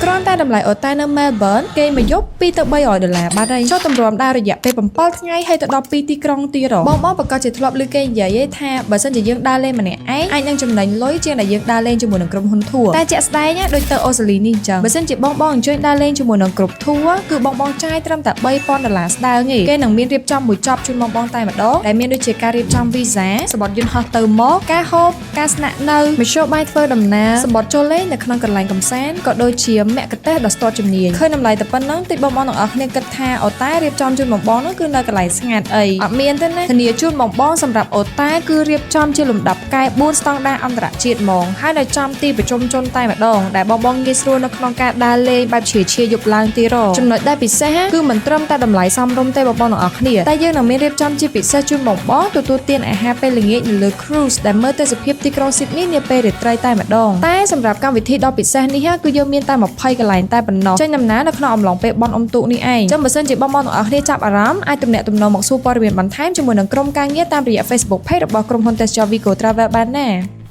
គ្រាន់តែតម្លៃអូតែលនៅ Melbourne គេមកយប់2ទៅ300ដុល្លារបាត់ហើយចុះតម្រាំដើររយៈពេល7ថ្ងៃហើយទៅដល់2ទីក្រុងទៀតហ៎បងបងប្រកាសជាធ្លាប់ឮគេនិយាយឯងថាបើសិនជាយើងដើរលេងម្នាក់ឯងអាចនឹងចំណេញលុយជាងដែលយើងដើរលេងជាមួយនឹងក្រុមហ៊ុន tour តែជាក់ស្ដែងណាដូចទៅអូស្ត្រាលីនេះអញ្ចឹងបើសិនជាបងបងអញ្ជើញដើរលេងជាមួយនឹងក្រុម tour គឺបងបងចាយត្រឹមតែ3000ដុល្លារស្ដើងឯងគេនឹងមានរៀបចំមួយចប់ជូនបងបងតែម្ដងដែលមានដូចជាការរៀបចំវីសាសំបុត្រយន្តហោះទៅមកការហូបការស្នាក់នៅមធ្យោបាយធ្វើដំណើរសំបុត្រចូលលេងនៅក្នុងកន្លែងកម្សាន្តក៏ដូចជាមគ្គុទ្ទេសក៍ដ៏ស្ទាត់ជំនាញឃើញតម្លៃតែប៉ុណ្ណឹងតិចបងបងទាំងអស់គ្នាគិតថាអូតែរៀបចំជូនបងបងនោះគឺនៅកន្លែងស្ងាត់អីអត់មានទេណាធានាជូនបងបងសម្រាប់អូតែគឺរៀបចំជាលំដាប់ផ្កាយ4ស្តង់ដារអន្តរជាតិហ្មងហើយនៅចំទីប្រជុំជនតែម្ដងដែលបងបងងាយស្រួលនៅក្នុងការដើរលេងបែបជ្រាជាយប់ឡើងទីរចំណុចដែលពិសេសគឺមិនត្រឹមតែតម្លៃសមរម្យទេបងបងទាំងអស់គ្នាតែយើងនឹងមានរៀបចំជាពិសេសជូនបងបងទទួលទានអាហារពេលល្ងាចនៅលើ cruise ដែលមើលទេសភាពទីក្រុងស៊ីដនីនាពេលរាត្រីតែម្ដងតែសម្រាប់កម្មវិធីដ៏ពិសេសនេះគឺយើងមានតែ20កន្លែងតែប៉ុណ្ណោះចេញដំណើរនៅក្នុងអំឡុងពេលបុណ្យអុំទូកនេះឯងចឹងបើសិនជាបងបងទាំងអស់គ្នាចាប់អារម្មណ៍អាចទំនាក់ទំនងមកសួរព័ត៌មានបន្ថែមជាមួយនឹងក្រុមការងារតាមរយៈ Facebook Page របស់ក្រុមហ៊ុនទេសចរ Vigo Travel បានណា។